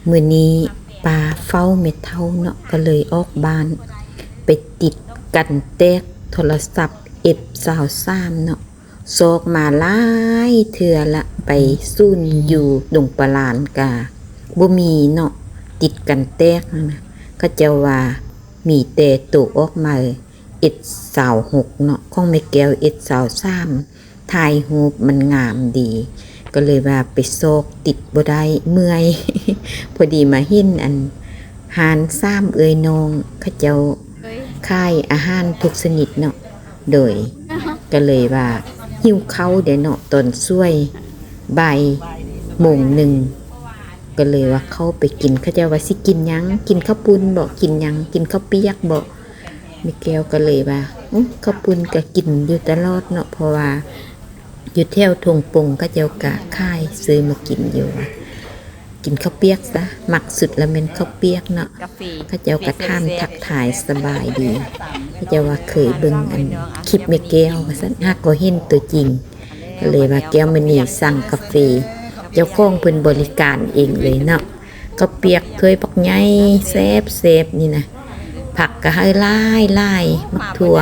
ມື້ນີ້ປ້າເຝົ້າແມ່ເຖົ້າເນາະ ກໍເລີຍອອກບ້ານ ໄປຕິດກັນແຕກໂທລະສັບ ເອັຟຊາວສາມເນາະ ຊອກມາຫຼາຍເທື່ອລະ ໄປສູນຢູ່ດົງປະລານກະບໍ່ມີເນາະ ຕິດກັນແຕກຫັ້ນນະ ເຂົາເຈົ້າວ່າມີແຕ່ໂຕອອກໃໝ່ ເອັຟຊາວຫົກເນາະ ຂອງແມ່ແກ້ວ ເອັຟຊາວສາມ ຖ່າຍຮູບມັນງາມດີ ກໍເລີຍວ່າໄປຊອກຕິດບໍ່ໄດ້ ເມື່ອຍ ພໍດີມາເຫັນອັນ ຮ້ານສາມເອື້ອຍນ້ອງ ເຂົາເຈົ້າຂາຍອາຫານທຸກຊະນິດເນາະ ໂດຍ ກໍເລີຍວ່າຫິວເຂົ້າເດ້ເນາະ ຕອນສວຍ ບ່າຍໂມງໜຶ່ງ ກໍເລີຍວ່າເຂົ້າໄປກິນ ເຂົາເຈົ້າວ່າຊິກິນຫຍັງ ກິນເຂົ້າປຸ້ນບໍ ກິນຫຍັງ ກິນເຂົ້າປຽກບໍ ແມ່ແກ້ວກໍເລີຍວ່າ ອື ເຂົ້າປຸ້ນກໍກິນຢູ່ຕະຫຼອດເນາະ ເພາະວ່າຢູ່ແຖວທົ່ງປົງເຂົາເຈົ້າກໍຂາຍ ຊື້ມາກິນຢູ່ ກິນເຂົ້າປຽກຊະ ມັກສຸດລະແມ່ນເຂົ້າປຽກເນາະ ເຂົາເຈົ້າກໍຖາມທັກທາຍສະບາຍດີ ເຂົາເຈົ້າວ່າເຄີຍເບິ່ງອັນຄລິບແມ່ແກ້ວວ່າຊັ້ນ ຫາກໍເຫັນຕົວຈິງ ກໍເລີຍວ່າແກ້ວມະນີສັ່ງກາເຟ ເຈົ້າຂອງເພິ່ນບໍລິການເອງເລີຍເນາະ ເຂົ້າປຽກຖ້ວຍບັກໃຫຍ່ແຊບໆ ນີ້ນະ ຜັກກໍໃຫ້ຫຼາຍໆ ໝາກຖົ່ວ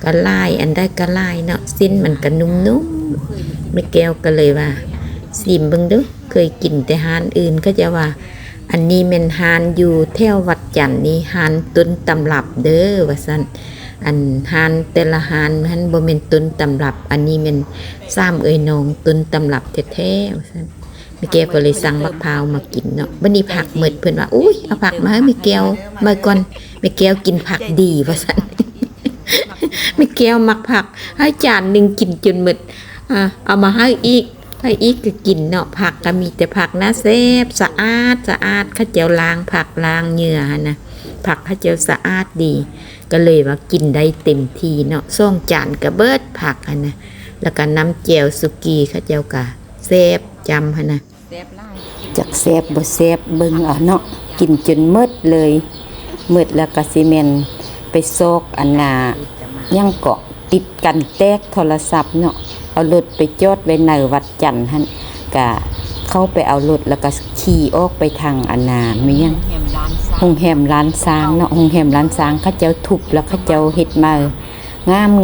ກໍຫຼາຍ ອັນໃດກໍຫຼາຍເນາະ ເສັ້ນມັນກໍນຸ້ມໆ ແມ່ແກ້ວກໍເລີຍວ່າ ຊີມເບິ່ງດູ ເຄີຍກິນແຕ່ຮ້ານອື່ນ ເຂົາເຈົ້າວ່າ ອັນນີ້ແມ່ນຮ້ານຢູ່ແຖວວັດຈັນນີ້ ຮ້ານຕົ້ນຕຳລັບເດີ ວ່າຊັ້ນ ອັນຮ້ານແຕ່ລະຮ້ານຫັ້ນບໍ່ແມ່ນຕົ້ນຕຳລັບ ອັນນີ້ແມ່ນສາມເອື້ອຍນ້ອງຕົ້ນຕຳລັບແທ້ໆ ວ່າຊັ້ນ ແມ່ແກ້ວກໍເລີຍສັ່ງບັກພ້າວມາກິນເນາະ ບັດນີ້ຜັກໝົດ ເພິ່ນວ່າ ໂອ້ຍ ເອົາຜັກມາໃຫ້ແມ່ແກ້ວມາກ່ອນ ແມ່ແກ້ວກິນຜັກດີ ວ່າຊັ້ນ ແມ່ແກ້ວມັກຜັກ ໃຫ້ຈານໜຶ່ງກິນຈົນໝົດ ອາ ເອົາມາໃຫ້ອີກ ໃຫ້ອີກກໍກິນເນາະ ຜັກກໍມີແຕ່ຜັກນະ ແຊບ ສະອາດ ສະອາດ ເຂົາເຈົ້າລ້າງຜັກລ້າງເຫຍື່ອຫັ້ນນະ ຜັກເຂົາເຈົ້າສະອາດດີ ກໍເລີຍວ່າກິນໄດ້ເຕັມທີ່ເນາະ ສອງຈານກໍເບິດຜັກຫັ້ນນະ ແລ້ວກໍນ້ຳແຈ່ວສຸກີເຂົາເຈົ້າກໍແຊບຈ້ຳຫັ້ນນະ ແຊບຫຼາຍ ຈັກແຊບບໍ່ແຊບເບິ່ງເອົາເນາະ ກິນຈົນໝົດເລີຍ ໝົດແລ້ວກໍຊິແມ່ນໄປຊອກອັນນ່າ ຫຍັງເກາະ ຕິດກັນແຕກໂທລະສັບເນາະ ເອົາລົດໄປຈອດໄວ້ໃນວັດຈັນຫັ້ນ ກະເຂົ້າໄປເອົາລົດ ແລ້ວກະຂີ່ອອກໄປທາງອັນນ່າ ແມ່ນຫຍັງ ໂຮງແຮມລ້ານຊ້າງເນາະ ໂຮງແຮມລ້ານຊ້າງ ເຂົາເຈົ້າທຸບແລ້ວເຂົາເຈົ້າເຮັດໃໝ່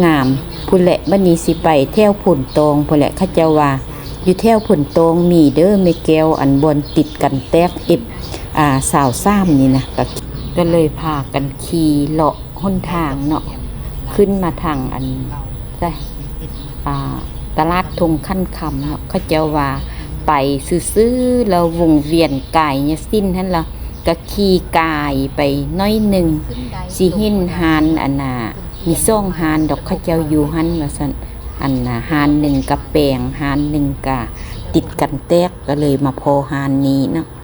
ງາມໆ ພຸ້ນແຫຼະ ບັດນີ້ຊິໄປແຖວໂພນຕອງພຸ້ນແຫຼະ ເຂົາເຈົ້າວ່າ ຢູ່ແຖວໂພນຕອງມີເດີແມ່ແກ້ວ ອັນບ່ອນຕິດກັນແຕກ ເອັຟ ອາ ຊາວສາມນີ້ນະ ກະ ກະເລີຍພາກັນຂີ່ເລາະຫົນທາງເນາະ ຂຶ້ນມາທາງອັນ ໃສ ອາ ຕະຫຼາດທົ່ງຂັນຄຳເນາະ ເຂົາເຈົ້າວ່າໄປຊື່ໆ ແລ້ວວົງວຽນກາຍຍະສິນຫັ້ນລະ ກະຂີ່ກາຍໄປໜ້ອຍໜຶ່ງ ຊິເຫັນຮ້ານອັນນ່າ ມີສອງຮ້ານດອກ ເຂົາເຈົ້າຢູ່ຫັ້ນວ່າຊັ້ນ ອັນນ່າ ຮ້ານໜຶ່ງກະແປງ ຮ້ານໜຶ່ງກະຕິດກັນແຕກ ກະເລີຍມາພໍ້ຮ້ານນີ້ເນາະ.